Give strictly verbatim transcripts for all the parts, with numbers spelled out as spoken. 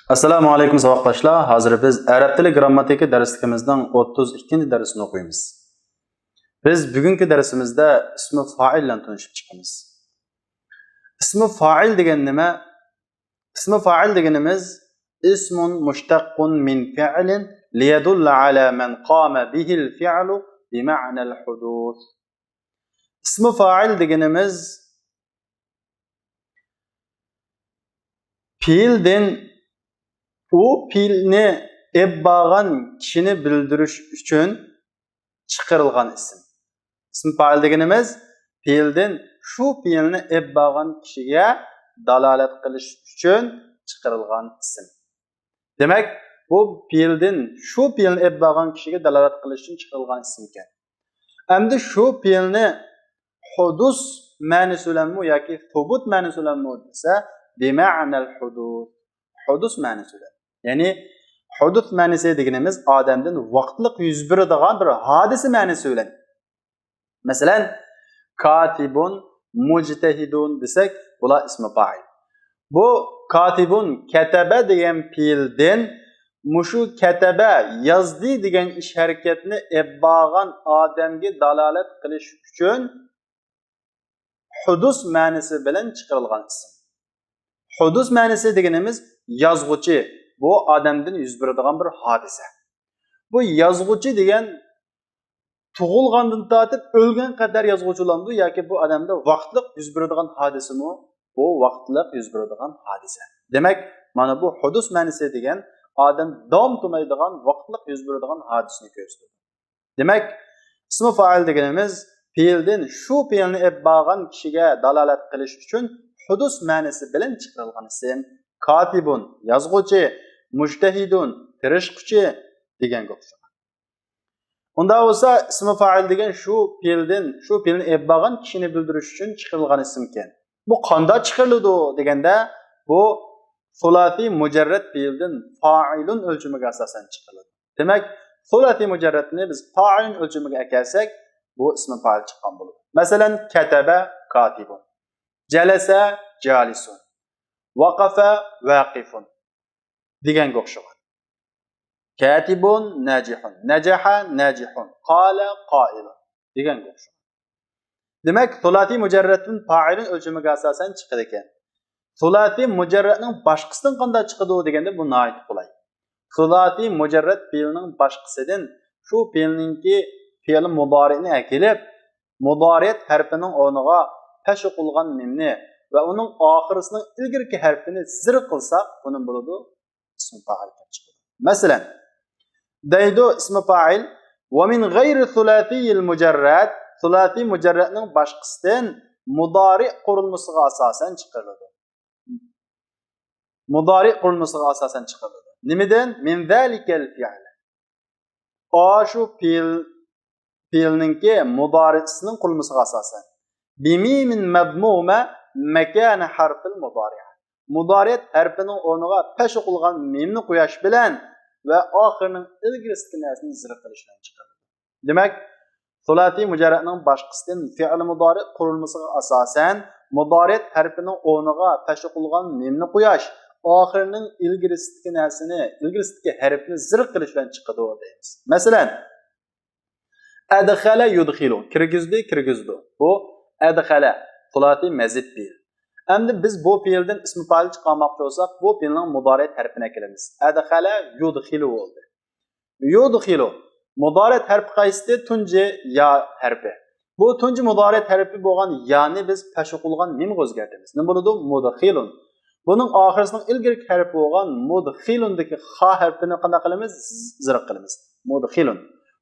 ئەسسالامۇ ئەلەيكۇم ساۋاقداشلار. ھازىر بىز ئەرەب تىلى گرامماتىكا دەرسلىكىمىزنىڭ ئوتتۇز ئىككىنچى دەرسىنى ئوقۇيمىز. بىز بۈگۈنكى دەرسىمىزدە ئىسمى فائىل بىلەن تونۇشۇپ چىقىمىز. ئىسمى فائىل دېگەن نېمە؟ ئىسمى فائىل دېگىنىمىز اسم مشتق من فعل ليدل على من قام به الفعل بمعنى الحدوث. ئىسمى فائىل دېگىنىمىز پېئىلدىن ئۇ پېئىلنى ئېلىپ بارغان كىشىنى بىلدۈرۈش ئۈچۈن چىقىرىلغان ئىسىم. ئىسمى فائىل دېگىنىمىز پېئىلدىن شۇ پېئىلنى ئېلىپ بارغان كىشىگە دالالەت قىلىش ئۈچۈن چىقىرىلغان ئىسىم. دېمەك، بۇ پېئىلدىن شۇ پېئىلنى ئېلىپ بارغان كىشىگە دالالەت قىلىش ئۈچۈن چىقىرىلغان ئىسىمكەن. ئەمدى شۇ پېئىلنى ھۇدۇس مەنىسى بىلەنمۇ ياكى سۇبۇت مەنىسى بىلەنمۇ دېسە، بىمەنەل ھۇدۇس. ھۇدۇس مەنىسى بىلەن. يەنى ھۇدۇس مەنىسى دېگىنىمىز ئادەمدىن ۋاقىتلىق يۈز بېرىدىغان بىر ھادىسە مەنىسى بىلەن. مەسىلەن، كاتىبۇن، مۇجتەھىدۇن دېسەك، بۇلار ئىسمى پائىل. بۇ كاتىبۇن، كەتەبە دېگەن پېئىلدىن مۇشۇ كەتەبە، يازدى دېگەن ئىش ھەرىكەتنى ئېلىپ بارغان ئادەمگە دالالەت قىلىش ئۈچۈن ھۇدۇس مەنىسى بىلەن چىقىرىلغان ئىسىم. ھۇدۇس مەنىسى دېگىنىمىز يازغۇچى، بۇ ئادەمدىن يۈز بېرىدىغان بىر ھادىسە. بۇ يازغۇچى دېگەن تۇغۇلغاندىن تارتىپ ئۆلگەن قەدەر يازغۇچى بولامدۇ ياكى بۇ ئادەمدە ۋاقىتلىق يۈز بېرىدىغان ھادىسىمۇ؟ بۇ ۋاقىتلىق يۈز بېرىدىغان ھادىسە. دېمەك، مانا بۇ ھۇدۇس مەنىسى دېگەن ئادەم داۋام تۇرمايدىغان ۋاقىتلىق يۈز بېرىدىغان ھادىسىنى كۆرسىتىدۇ. دېمەك، ئىسمى فائىل دېگىنىمىز پېئىلدىن شۇ پېئىلنى ئېلىپ بارغان كىشىگە دالالەت قىلىش ئۈچۈن ھۇدۇس مەنىسى بىلەن چىقىرىلغان ئىسىم. كاتىبۇن، يازغۇچى، مۇجتەھىدۇن، تىرىشقۇچى دېگەنگە ئوخشايدۇ. ئۇنداق بولسا، ئىسمى فائىل دېگەن شۇ پېئىلدىن، شۇ پېئىلنى ئېلىپ بارغان كىشىنى بىلدۈرۈش ئۈچۈن چىقىرىلغان ئىسىمكەن. بۇ قانداق چىقىرىلىدۇ دېگەندە، بۇ سۇلاسىي مۇجەررەت پېئىلدىن فائىلۇن ئۆلچىمىگە ئاساسەن چىقىرىلىدۇ. دېمەك، سۇلاسىي مۇجەررەتنى بىز فائىلۇن ئۆلچىمىگە ئەكەلسەك، بۇ ئىسمى فائىل چىققان بولىدۇ. مەسىلەن، كەتەبە كاتىبۇن، جەلەسە جالىسۇن، ۋەقەفە ۋەقىفۇن دېگەنگە ئوخشىغان. كاتىبۇن ناجىھۇن، نەجەھە ناجىھۇن، قالە قائىلۇن دېگەنگە ئوخشىغان. دېمەك، سۇلاسىي مۇجەررەتتىن فائىلۇن ئۆلچىمىگە ئاساسەن چىقىدىكەن. سۇلاسىي مۇجەررەتنىڭ باشقىسىدىن قانداق چىقىدۇ دېگەندە، بۇ ناھايىتى قولاي. سۇلاسىي مۇجەررەت پېئىلنىڭ باشقىسىدىن شۇ پېئىلنىڭكى پېئىل مۇدارىئىنى ئەكېلىپ، مۇدارىئەت ھەرپىنىڭ ئورنىغا پەش ئوقۇلغان مىمنى ۋە ئۇنىڭ ئاخىرىسىنىڭ ئىلگىرىكى ھەرپىنى زىر قىلساق، بۇنى بولىدۇ ئىسمى پائىل كېلىپ چىقىدۇ. مەسىلەن، دەيدۇ ئىسمى پائىل، ۋە مىن غەيرى سۇلاسىيىل مۇجەررەت، سۇلاسىي مۇجەررەتنىڭ باشقىسىدىن مۇدارىئ قۇرۇلمىسىغا ئاساسەن چىقىرىلىدۇ. مۇدارىئ قۇرۇلمىسىغا ئاساسەن چىقىرىلىدۇ. نېمىدىن؟ مىن زالىكەل فىئل. ئاشۇ پېئىل، پېئىلنىڭكى مۇدارىئىسىنىڭ قۇرۇلمىسىغا ئاساسەن. بىمىمىن مەزمۇمە مەكانە ھەرپىل مۇدارىئە. مۇدارىئەت ھەرپىنىڭ ئورنىغا پەش ئوقۇلغان مىمنى قوياش بىلەن ۋە ئاخىرىنىڭ ئىلگىرىسىدىكى نەرسىنى زىر قىلىش بىلەن چىقىرىلىدۇ. دېمەك، سۇلاسىي مۇجەررەتنىڭ باشقىسىدىن فېئىل مۇدارىئ قۇرۇلمىسىغا ئاساسەن، مۇدارىئەت ھەرپىنىڭ ئورنىغا پەش ئوقۇلغان مىمنى قوياش، ئاخىرىنىڭ ئىلگىرىسىدىكى نەرسىنى، ئىلگىرىسىدىكى ھەرپنى زىر قىلىش بىلەن چىقىدۇ دەيمىز. مەسىلەن، ئەدخەلە يۇدخىلۇ، كىرگۈزدى، كىرگۈزىدۇ. بۇ ئەدخەلە، سۇلاسىي مەزىد پېئىل. ئەمدى بىز بۇ پېئىلدىن ئىسمى پائىل چىقارماقچى بولساق، بۇ پېئىلنىڭ مۇدارىئەت ھەرپىنى ئەكېلىمىز. ئەدخەلە يۇدخىلۇ بولدى. يۇدخىلۇ. مۇدارىئەت ھەرپى قايسىدى؟ تۇنجى يا ھەرپى. بۇ تۇنجى مۇدارىئەت ھەرپى بولغان يانى بىز پەش ئوقۇلغان مىمغا ئۆزگەرتىمىز. نېمە بولىدۇ؟ مۇدخىلۇن. بۇنىڭ ئاخىرىسىنىڭ ئىلگىرىكى ھەرپى بولغان مۇدخىلۇندىكى خا ھەرپىنى قانداق قىلىمىز؟ زىر قىلىمىز. مۇدخىلۇن.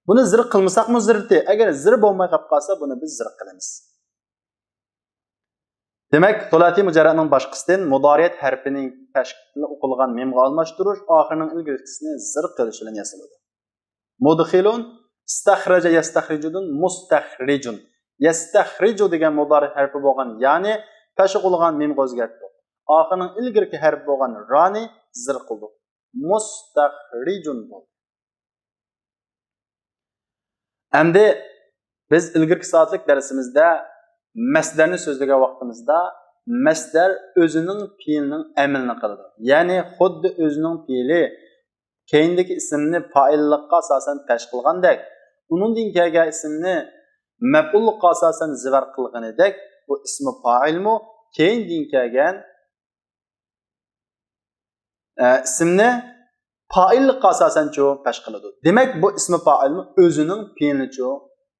بۇنى زىر قىلمىساقمۇ زىرتى. ئەگەر زىر بولماي قېلىپ قالسا، بۇنى بىز زىر قىلىمىز. دېمەك، سۇلاسىي مۇجەررەتنىڭ باشقىسىدىن مۇدارىئەت ھەرپىنى پەش ئوقۇلغان مىمغا ئالماشتۇرۇش، ئاخىرىنىڭ ئىلگىرىكىسىنى زىر قىلىش بىلەن ياسىلىدۇ. مۇدخىلۇن، ئىستەخرەجە يەستەخرىجۇدىن مۇستەخرىجۇن. يەستەخرىجۇ دېگەن مۇدارىئەت ھەرپى بولغان يانى پەش ئوقۇلغان مىمغا ئۆزگەرتتۇق. ئاخىرىنىڭ ئىلگىرىكى ھەرپى بولغان رانى زىر قىلدۇق. مۇستەخرىجۇن بولدى. ئەمدى بىز ئىلگىرىكى سائەتلىك دەرسىمىزدە مەسدەرنى سۆزلىگەن ۋاقتىمىزدا مەسدەر ئۆزىنىڭ پېئىلىنىڭ ئەمىلىنى قىلىدۇ. يەنى خۇددى ئۆزىنىڭ پېئىلى كەينىدىكى ئىسىمنى پائىللىققا ئاساسەن پەش قىلغاندەك، ئۇنىڭدىن كەلگەن ئىسىمنى مەپئۇللۇققا ئاساسەن زىۋەر قىلغىنىدەك، بۇ ئىسمى پائىلمۇ كەينىدىن كەلگەن ئە، ئىسىمنى پائىللىققا ئاساسەنچۇ پەش قىلىدۇ. دېمەك، بۇ ئىسمى پائىلمۇ ئۆزىنىڭ پېئىلىنىچۇ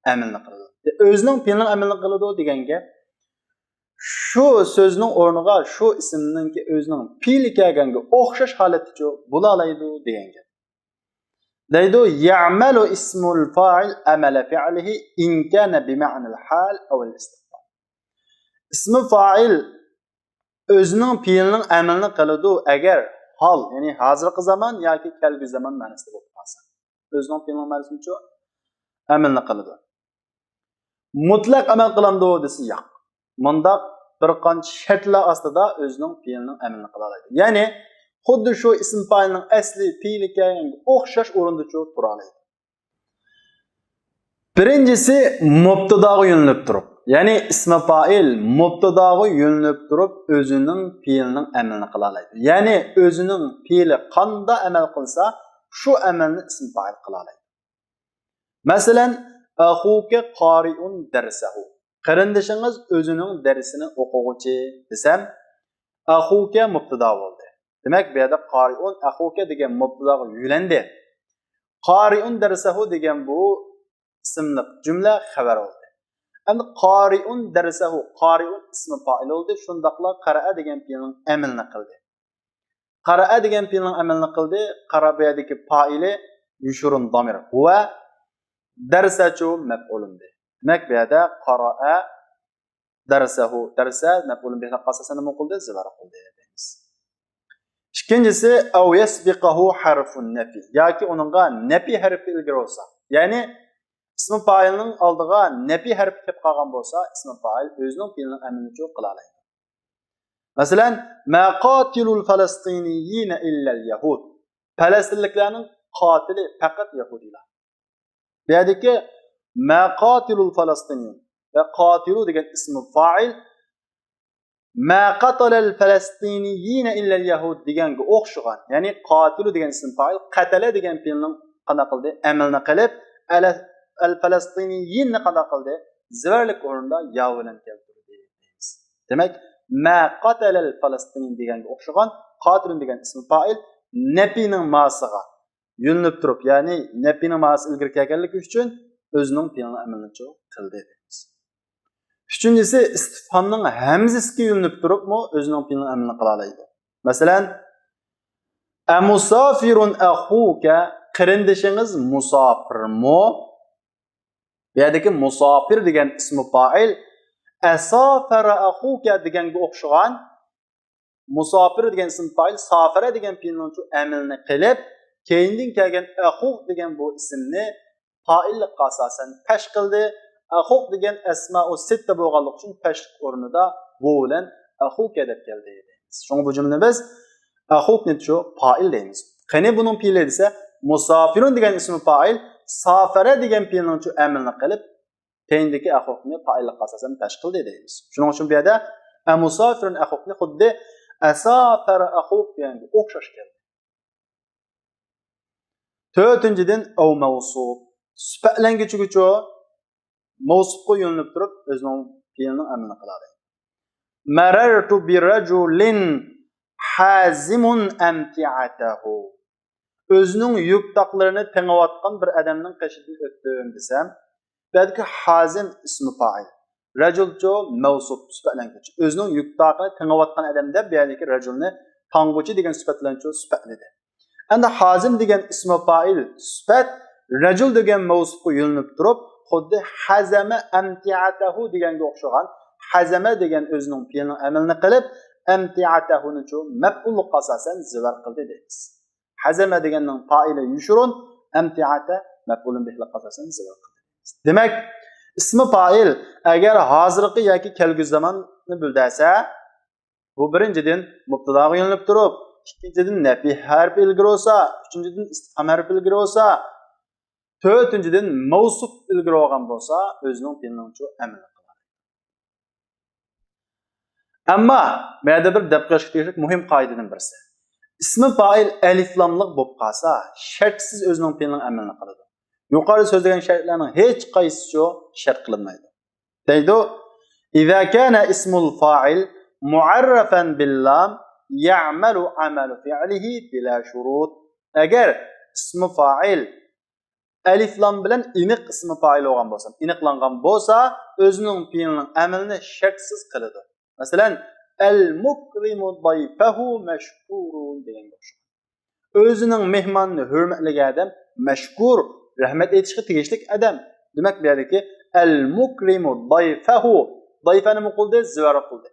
ئەمىلنى قىلىدۇ. ئۆزىنىڭ پېئىلىنىڭ ئەمىلنى قىلىدۇ دېگەن گەپ، شۇ سۆزنىڭ ئورنىغا شۇ ئىسىمنىڭكى ئۆزىنىڭ پېئىلى كەلگەنگە ئوخشاش ھالەتتىچۇ بولالايدۇ دېگەن گەپ. دەيدۇ، يەمەلۇ ئىسمۇل فائىل ئەمەلە فىئلىھى ئىن كانە بىمەئنەل ھال ئەۋەل ئىستىقبال. ئىسمى فائىل ئۆزىنىڭ پېئىلىنىڭ ئەمىلىنى قىلىدۇ، ئەگەر ھال، يەنى ھازىرقى زامان ياكى كەلگۈسى زامان مەنىسىدە بولۇپ قالسا. ئۆزىنىڭ پېئىلىنىڭ مەنىسىچۇ ئەمىلنى قىلىدۇ. مۇتلەق ئەمەل قىلامدۇ دېسە، ياق. مۇنداق بىر قانچە شەرتلەر ئاستىدا ئۆزىنىڭ پېئىلىنىڭ ئەمىلىنى قىلالايدۇ. يەنى خۇددى شۇ ئىسىم پائىلنىڭ ئەسلى پېئىلى كەلگەنگە ئوخشاش ئورۇندىچۇ تۇرالايدۇ. بىرىنچىسى، مۇبتىداغا يۆنىلىپ تۇرۇپ، يەنى ئىسمى پائىل مۇبتىداغا يۆنىلىپ تۇرۇپ ئۆزىنىڭ پېئىلىنىڭ ئەمىلىنى قىلالايدۇ. يەنى ئۆزىنىڭ پېئىلى قاندا ئەمەل قىلسا، شۇ ئەمەلنى ئىسمى پائىل قىلالايدۇ. مەسىلەن، ئەخۇكە قارىئۇن دەرسەھۇ. قېرىندىشىڭىز ئۆزىنىڭ دەرسىنى ئوقۇغۇچى دېسەم، ئەخۇكە مۇبتىدا بولدى. دېمەك، بۇ يەردە قارىئۇن ئەخۇكە دېگەن مۇبتىداغا يۆلەندى. قارىئۇن دەرسەھۇ دېگەن بۇ ئىسىملىق جۈملە خەۋەر بولدى. ئەمدى قارىئۇن دەرسەھۇ، قارىئۇن ئىسمى پائىل بولدى، شۇنداقلا قەرەئە دېگەن پېئىلنىڭ ئەمىلىنى قىلدى. قەرەئە دېگەن پېئىلنىڭ ئەمىلىنى قىلدى. قەرەئە بۇ يەردىكى پائىلى يوشۇرۇن دامىر. ھۇۋە دەرسەچۇ مەپئۇلۇن بىھ. دېمەك، بۇ يەردە قەرەئە دەرسەھۇ، دەرسە مەپئۇلۇن بىھلىققا ئاساسەن نېمە قىلدى؟ زىۋەر قىلدى دەيمىز. ئىككىنچىسى، ئەۋ يەسبىقەھۇ ھەرفۇن نەفى. ياكى ئۇنىڭغا نەپى ھەرپى ئىلگىرى بولسا. يەنى ئىسمى پائىلنىڭ ئالدىغا نەپى ھەرپى كېلىپ قالغان بولسا، ئىسمى پائىل ئۆزىنىڭ پېئىلىنىڭ ئەمىلىنىچۇ قىلالايدۇ. مەسىلەن، ما قاتىلۇل فەلەستىنىييىنە ئىللەل يەھۇد. پەلەستىنلىكلەرنىڭ قاتىلى پەقەت يەھۇدىيلار. بۇ يەردىكى ما قاتىلۇل فەلەستىنىييىن ۋە قاتىلۇ دېگەن ئىسمى پائىل، ما قاتەلەل فەلەستىنىييىنە ئىللەل يەھۇد دېگەنگە ئوخشىغان، يەنى قاتىلۇ دېگەن ئىسمى پائىل، قەتەلە دېگەن پېئىلنىڭ قانداق قىلدى؟ ئەمىلنى قىلىپ، ئەلە-، ئەل فەلەستىنىييىننى قانداق قىلدى؟ زىۋەرلىك ئورنىدا يا بىلەن كەلتۈردى دەيمىز. دېمەك، ما قاتەلەل فەلەستىنىييىن دېگەنگە ئوخشىغان، قاتىلۇن دېگەن ئىسمى پائىل، نەپىنىڭ ماسىغا يۆنىلىپ تۇرۇپ، يەنى نەپىنىڭ ماسى ئىلگىرى كەلگەنلىكى ئۈچۈن ئۆزىنىڭ پېئىلىنىڭ ئەمىلىنىچۇ قىلدى دەيمىز. ئۈچىنچىسى، ئىستىفھامنىڭ ھەمزىسىگە يۆنىلىپ تۇرۇپمۇ ئۆزىنىڭ پېئىلىنىڭ ئەمىلىنى قىلالايدۇ. مەسىلەن، ئەمۇسافىرۇن ئەخۇكە، قېرىندىشىڭىز مۇساپىرمۇ؟ بۇ يەردىكى مۇساپىر دېگەن ئىسمى پائىل، ئەسافەرە ئەخۇكە دېگەنگە ئوخشىغان، مۇساپىر دېگەن ئىسمى پائىل، سافەرە دېگەن پېئىلنىڭچۇ ئەمىلىنى قىلىپ، كەينىدىن كەلگەن ئەخۇك دېگەن بۇ ئىسىمنى پائىللىققا ئاساسەن پەش قىلدى. ئەخۇك دېگەن ئەسمائۇ سىتتە بولغانلىقى ئۈچۈن پەشلىك ئورنىدا ۋو بىلەن ئەخۇكە دەپ كەلدى دەيمىز. شۇڭا بۇ جۈملىنى بىز ئەخۇكنىچۇ پائىل دەيمىز. قېنى بۇنىڭ پېئىلى دېسە، مۇساپىرۇن دېگەن ئىسمى پائىل، سافەرە دېگەن پېئىلنىڭچۇ ئەمىلنى قىلىپ، كەينىدىكى ئەخۇكنى پائىللىققا ئاساسەن پەش قىلدى دەيمىز. شۇنىڭ ئۈچۈن بۇ يەردە ئەمۇسافىرۇن ئەخۇكنى خۇددى ئەسافەرە ئەخۇك دېگەنگە ئوخشاش كەلدى. تۆتىنچىدىن، ئەۋ مەۋسۇپ. سۈپەتلەنگۈچىگىچۇ مەۋسۇپقا يۆنىلىپ تۇرۇپ ئۆزىنىڭ پېئىلىنىڭ ئەمىلىنى قىلالايدۇ. مەرەرتۇ بىرەجۇلىن ھازىمۇن ئەمتىئەتەھۇ. ئۆزىنىڭ يۈك تاقلىرىنى تېڭىۋاتقان بىر ئادەمنىڭ قېشىدىن ئۆتتۈم دېسەم، بۇ يەردىكى ھازىم ئىسمى پائىل، رەجۇلچۇ مەۋسۇپ، سۈپەتلەنگۈچى. ئۆزىنىڭ يۈك تاقىنى تېڭىۋاتقان ئادەم دەپ بۇ يەردىكى رەجۇلنى تاڭغۇچى دېگەن سۈپەت بىلەنچۇ سۈپەتلىدى. ئەمدى ھازىم دېگەن ئىسمى پائىل سۈپەت رەجۇل دېگەن مەۋسۇپقا يۆنىلىپ تۇرۇپ، خۇددى ھەزەمە ئەمتىئەتەھۇ دېگەنگە ئوخشىغان، ھەزەمە دېگەن ئۆزىنىڭ پېئىلىنىڭ ئەمىلىنى قىلىپ، ئەمتىئەتەھۇنىچۇ مەپئۇللۇققا ئاساسەن زىۋەر قىلدى دەيمىز. ھەزەمە دېگەننىڭ پائىلى يوشۇرۇن، ئەمتىئەتە مەپئۇلۇن بىھلىققا ئاساسەن زىۋەر قىلدى. دېمەك، ئىسمى پائىل ئەگەر ھازىرقى ياكى كەلگۈسى زاماننى بىلدۈرسە، بۇ بىرىنچىدىن مۇبتىداغا يۆنىلىپ تۇرۇپ، ئىككىنچىدىن نەپى ھەرپى ئىلگىرى بولسا، ئۈچىنچىدىن ئىستىفھام ھەرپى ئىلگىرى بولسا، تۆتىنچىدىن مەۋسۇپ ئىلگىرى بولغان بولسا، ئۆزىنىڭ پېئىلىنىڭچۇ ئەمىلى قىلىدۇ. ئەمما بۇ يەردە بىر دەپ قويۇشقا تېگىشلىك مۇھىم قائىدىدىن بىرسى. ئىسمى پائىل ئەلىفلاملىق بولۇپ قالسا، شەرتسىز ئۆزىنىڭ پېئلىنىڭ ئەمەلىنى قىلىدۇ. يۇقىرىدا سۆزلىگەن شەرتلەرنىڭ ھېچ قايسىسىچۇ شەرت قىلىنمايدۇ. دەيدۇ، إذا كان اسم الفاعل معرفا باللام يعمل عمل فعله بلا شروط. ئەگەر ئىسمى پائىل ئەلىفلام بىلەن ئېنىق ئىسمى پائىل بولغان بولسا، ئېنىقلانغان بولسا، ئۆزىنىڭ پېئلىنىڭ ئەمىلىنى شەرتسىز قىلىدۇ. مەسىلەن، المكرم ضيفه مشكور دېگەنگە ئوخشاش. ئۆزىنىڭ مېھمانىنى ھۆرمەتلىگەن ئادەم مەشكۇر، رەھمەت ئېيتىشقا تېگىشلىك ئادەم. دېمەك، بۇ يەردىكى المكرم ضيفه، ضيفه نېمە قىلدى؟ زىۋەر قىلدى.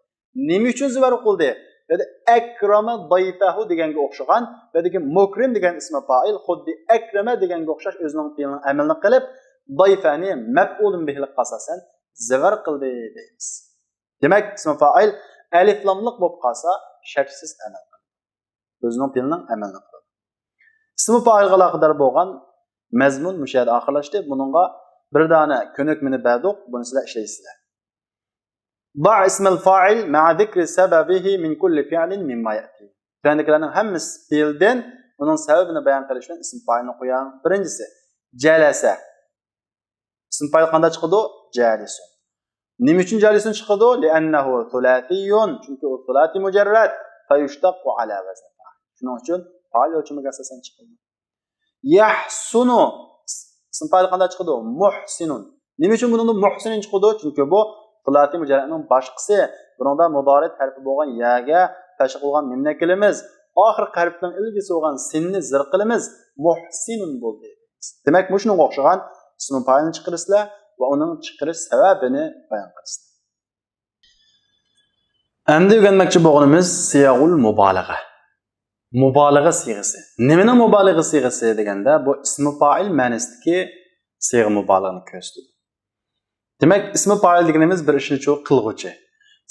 نېمە ئۈچۈن زىۋەر قىلدى؟ دېدى، أكرم ضيفه دېگەنگە ئوخشىغان، بۇ يەردىكى مۇكرىم دېگەن ئىسمى پائىل خۇددى ئەكرەمە دېگەنگە ئوخشاش ئۆزىنىڭ پېئلىنىڭ ئەمىلىنى قىلىپ، ضيفنى مەپئۇلۇن بىھلىققا ئاساسەن زىۋەر قىلدى دەيمىز. دېمەك، ئىسمى پائىل ئەلىفلاملىق بولۇپ قالسا، شەرتسىز ئەمەل قىلىدۇ. ئۆزىنىڭ پېئلىنىڭ ئەمەلىنى قىلىدۇ. ئىسمى پائىلغا ئالاقىدار بولغان مەزمۇن مۇشۇ يەردە ئاخىرلاشتى. بۇنىڭغا بىر دانە كۆنۈكمىنى بەردۇق، بۇنى سىلەر ئىشلەيسىلەر. ضع اسم الفاعل مع ذكر سببه من كل فعل مما يأتي. تۆۋەندىكىلەرنىڭ ھەممىسى پېئىلدىن، ئۇنىڭ سەۋەبىنى بايان قىلىش بىلەن ئىسمى پائىلنى قويۇڭ. بىرىنچىسى، جەلەسە. ئىسمى پائىل قانداق چىقىدۇ؟ جالىسۇن. نېمە ئۈچۈن جالىسۇن چىقىدۇ؟ لأنه ثلاثي، چۈنكى ئۇ ثلاثي مجرد، فيشتق على وزن فاعل. شۇنىڭ ئۈچۈن پائىل ئۆلچىمىگە ئاساسەن چىقىدۇ. يحسن، ئىسمى پائىل قانداق چىقىدۇ؟ محسن. نېمە ئۈچۈن بۇنىڭدا محسن چىقىدۇ؟ چۈنكى بۇ ثلاثي مجرد نىڭ باشقىسى. بۇنىڭدا مۇدارى ھەرپى بولغان يەگە پەتھە قىلغان مىمنى ئەكىلىمىز. ئاخىرقى ھەرپنىڭ ئىلگىسى بولغان سىننى زىر قىلىمىز. محسن بولدى. دېمەك، مۇشۇنىڭغا ئوخشىغان ئىسمى پائىلنى چىقىرىسىلەر ۋە ئۇنىڭ چىقىرىش سەۋەبىنى بايان قىلىسىلەر. ئەمدى ئۆگەنمەكچى بولغىنىمىز سىياغۇل مۇبالىغە. مۇبالىغە سىيغىسى. نېمىنىڭ مۇبالىغە سىيغىسى دېگەندە، بۇ ئىسمى پائىل مەنىسىدىكى سىيغە مۇبالىغىنى كۆرسىتىدۇ. دېمەك، ئىسمى پائىل دېگىنىمىز بىر ئىشنى چۇ قىلغۇچى.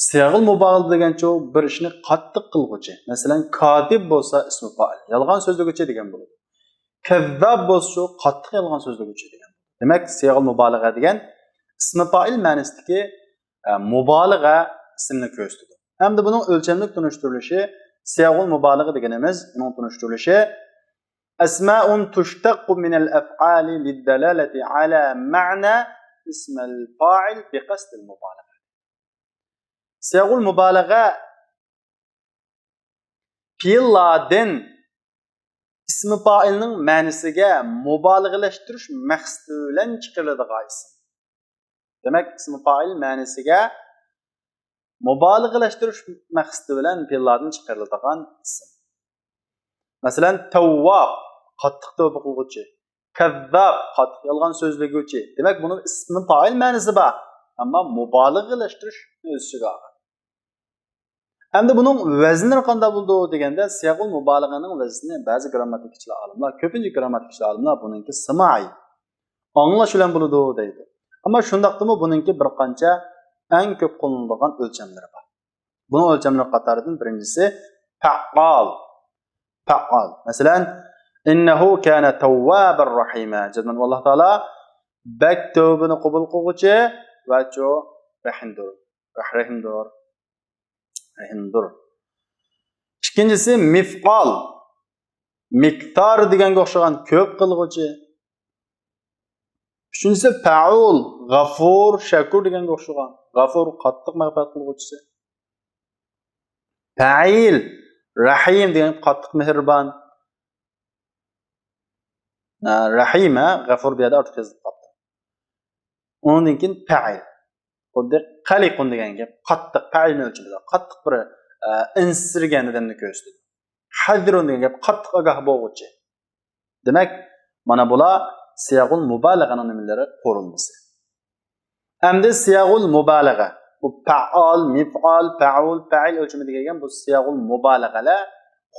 سىياغۇل مۇبالىغە دېگەن چۇ بىر ئىشنى قاتتىق قىلغۇچى. مەسىلەن، كازىب بولسا ئىسمى پائىل، يالغان سۆزلىگۈچى دېگەن بولىدۇ. كەززاب بولسا شۇ قاتتىق يالغان سۆزلىگۈچى دېگەن. دېمەك، سىياغۇل مۇبالىغە دېگەن ئىسمى پائىل مەنىسىدىكى، ئە، مۇبالىغە ئىسمىنى كۆرسىتىدۇ. ئەمدى بۇنىڭ ئۆلچەملىك تونۇشتۇرۇلۇشى، سىياغۇل مۇبالىغە دېگىنىمىز، ئۇنىڭ تونۇشتۇرۇلۇشى، أسماء تشتق من الأفعال للدلالة على معنى اسم الفاعل بقصد المبالغة. سىياغۇل مۇبالىغە پېئىللاردىن ئىسمى پائىلنىڭ مەنىسىگە مۇبالىغىلەشتۈرۈش مەقسىتى بىلەن چىقىرىلىدىغان ئىسىم. دېمەك، ئىسمى پائىل مەنىسىگە مۇبالىغىلەشتۈرۈش مەقسىتى بىلەن پېئىللاردىن چىقىرىلىدىغان ئىسىم. مەسىلەن، تەۋۋاب، قاتتىق تەۋبە قىلغۇچى. كەززاب، قاتتىق يالغان سۆزلىگۈچى. دېمەك، بۇنىڭ ئىسمى پائىل مەنىسى بار، ئەمما مۇبالىغىلەشتۈرۈش ئۆز ئىچىگە ئالغان. ئەمدى بۇنىڭ ۋەزنلىرى قانداق بولىدۇ دېگەندە، سىياغۇل مۇبالىغەنىڭ ۋەزنىنى بەزى گىرامماتىكىچىلار ئالىملار، كۆپىنچە گىرامماتىكىچىلار ئالىملار بۇنىڭكى سىمائىي، ئاڭلاش بىلەن بولىدۇ دەيدۇ. ئەمما شۇنداقتىمۇ بۇنىڭكى بىر قانچە ئەڭ كۆپ قوللىنىلىدىغان ئۆلچەملىرى بار. بۇنىڭ ئۆلچەملىرى قاتارىدىن بىرىنچىسى پەئال. پەئال. مەسىلەن، إنه كان توابا رحيما. جەزمەن ئاللا تائالا بەك تەۋبىنى قوبۇل قىلغۇچى ۋە چۇ رەھىمدۇر. رەھ-، رەھىمدۇر. رەھىمدۇر. ئىككىنچىسى مىفئال. مىقدار دېگەنگە ئوخشىغان كۆپ قىلغۇچى. ئۈچىنچىسى پەئۇل، غەفۇر، شەكۇر دېگەنگە ئوخشىغان. غەفۇر، قاتتىق مەغپىرەت قىلغۇچىسى. پەئىل، رەھىم دېگەن قاتتىق مېھرىبان. ھە، رەھىم، ھە، غەفۇر بۇ يەردە ئارتۇق يېزىلىپ قاپتۇ. ئۇنىڭدىن كېيىن پەئىل. خۇددى قەلىقۇن دېگەن گەپ، قاتتىق، پەئىلنى ئۆلچىمىدە قاتتىق بىر، ئە، ئەنسىرىگەن ئادەمنى كۆرسىتىدۇ. ھەزىرۇن دېگەن گەپ، قاتتىق ئاگاھ بولغۇچى. دېمەك، مانا بۇلار سىياغۇل مۇبالىغەنىڭ نېمىلىرى؟ قۇرۇلمىسى. ئەمدى سىياغۇل مۇبالىغە. بۇ پەئال، مىفئال، پەئۇل، پەئىل ئۆلچىمىدە كەلگەن بۇ سىياغۇل مۇبالىغەلەر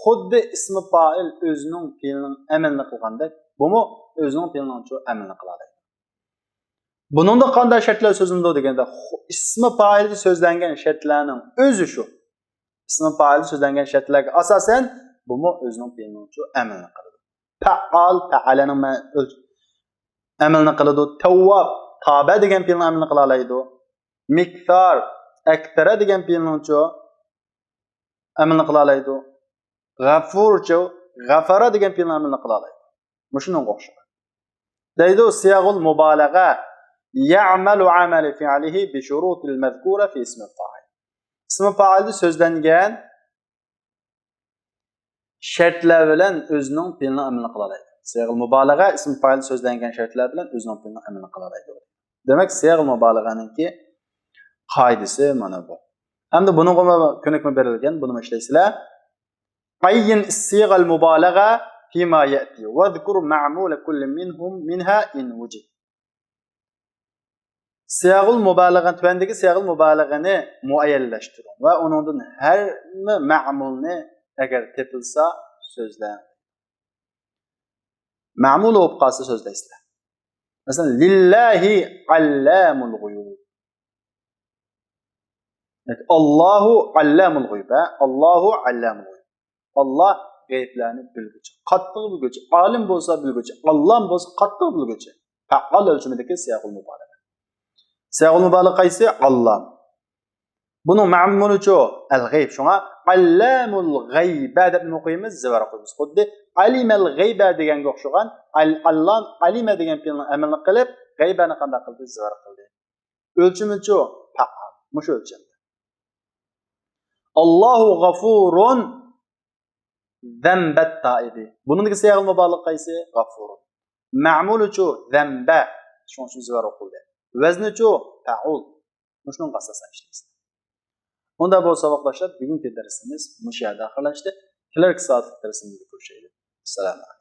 خۇددى ئىسمى پائىل ئۆزىنىڭ پېئلىنىڭ ئەمىلىنى قىلغاندەك، بۇمۇ ئۆزىنىڭ پېئلىنىڭچۇ ئەمىلىنى قىلالايدۇ. بۇنىڭدا قانداق شەرتلەر سۆزلىنىدۇ دېگەندە، خو-، ئىسمى پائىلدا سۆزلەنگەن شەرتلەرنىڭ ئۆزى شۇ. ئىسمى پائىلدا سۆزلەنگەن شەرتلەرگە ئاساسەن، بۇمۇ ئۆزىنىڭ پېئلىنىڭچۇ ئەمىلىنى قىلىدۇ. پەئال، پەئەلەنىڭ مە-، ئۆز-، ئەمىلىنى قىلىدۇ. تەۋۋاب، تابە دېگەن پېئىلنىڭ ئەمىلىنى قىلالايدۇ. مىقدار، ئەكتەرە دېگەن پېئىلنىڭچۇ ئەمىلنى قىلالايدۇ. غەفۇرچۇ، غەفەرە دېگەن پېئىلنىڭ ئەمىلىنى قىلالايدۇ. مۇشۇنىڭغا ئوخشاش. دەيدۇ، سىياغۇل مۇبالىغە، يەمەلۇ ئەمەلە فىئلىھى بىشۇرۇتىل مەزكۇرە فى ئىسمىل فائىل. ئىسمى پائىلدا سۆزلەنگەن شەرتلەر بىلەن ئۆزىنىڭ پېئىلىنىڭ ئەمىلىنى قىلالايدۇ. سىياغۇل مۇبالىغە ئىسمى پائىلدا سۆزلەنگەن شەرتلەر بىلەن ئۆزىنىڭ پېئىلىنىڭ ئەمىلىنى قىلالايدۇ. دېمەك، سىياغۇل مۇبالىغەنىڭكى قائىدىسى مانا بۇ. ئەمدى بۇنىڭغا كۆنۈكمە بېرىلگەن، بۇنىمۇ ئىشلەيسىلەر. عين الصيغ المبالغة فيما يأتي واذكر معمول كل منهم منها إن وجد. سىياغۇل مۇبالىغە، تۆۋەندىكى سىياغۇل مۇبالىغىنى مۇئەييەنلەشتۈرۈڭ ۋە ئۇنىڭدىن ھەر مەمۇلنى ئەگەر تېپىلسا سۆزلەڭ. مەمۇل بولۇپ قالسا سۆزلەيسىلەر. مەسىلەن، لىللاھى ئەللامۇل غۇيۇب. ئاللاھۇ ئەللامۇل غۇيۇب، ھە؟ ئاللاھۇ ئەللامۇل غۇيۇب. ئاللا غەيىبلەرنى بىلگۈچى، قاتتىق بىلگۈچى، ئالىم بولسا بىلگۈچى، ئاللام بولسا قاتتىق بىلگۈچى. پەئال ئۆلچىمىدىكى سىياغۇل مۇبالىغە. سىياغۇل مۇبالىغە قايسى؟ ئاللام. بۇنىڭ مەمۇلىچۇ؟ ئەل غەيب. شۇڭا ئەللامۇل غەيبە دەپ نېمە ئوقۇيمىز؟ زىۋەر ئوقۇيمىز. خۇددى ئەلىمەل غەيبە دېگەنگە ئوخشىغان ئەل ئەللام ئەلىمە دېگەن پېئىلنىڭ ئەمىلىنى قىلىپ، غەيبەنى قانداق قىلدى؟ زىۋەر قىلدى. ئۆلچىمىچۇ؟ پەئال. مۇشۇ ئۆلچەمدە. ئاللاھۇ غەفۇرۇن ذەنبەت تائىبى. بۇنىڭدىكى سىياغۇل مۇبالىغە قايسى؟ غەفۇرۇن. مەمۇلىچۇ؟ ذەنبە. شۇنىڭ ئۈچۈن زىۋەر ئوقۇلدى. ۋەزنىچۇ؟ پەئۇل. مۇشۇنىڭغا ئاساسەن ئىشلەيسىز. ئۇنداق بولسا، ساۋاقداشلار، بۈگۈنكى دەرسىمىز مۇشۇ يەردە ئاخىرلاشتى. كېلەركى سائەتلىك دەرسىمىزدە كۆرۈشەيلى. ئەسسالامۇ ئەلەيكۇم.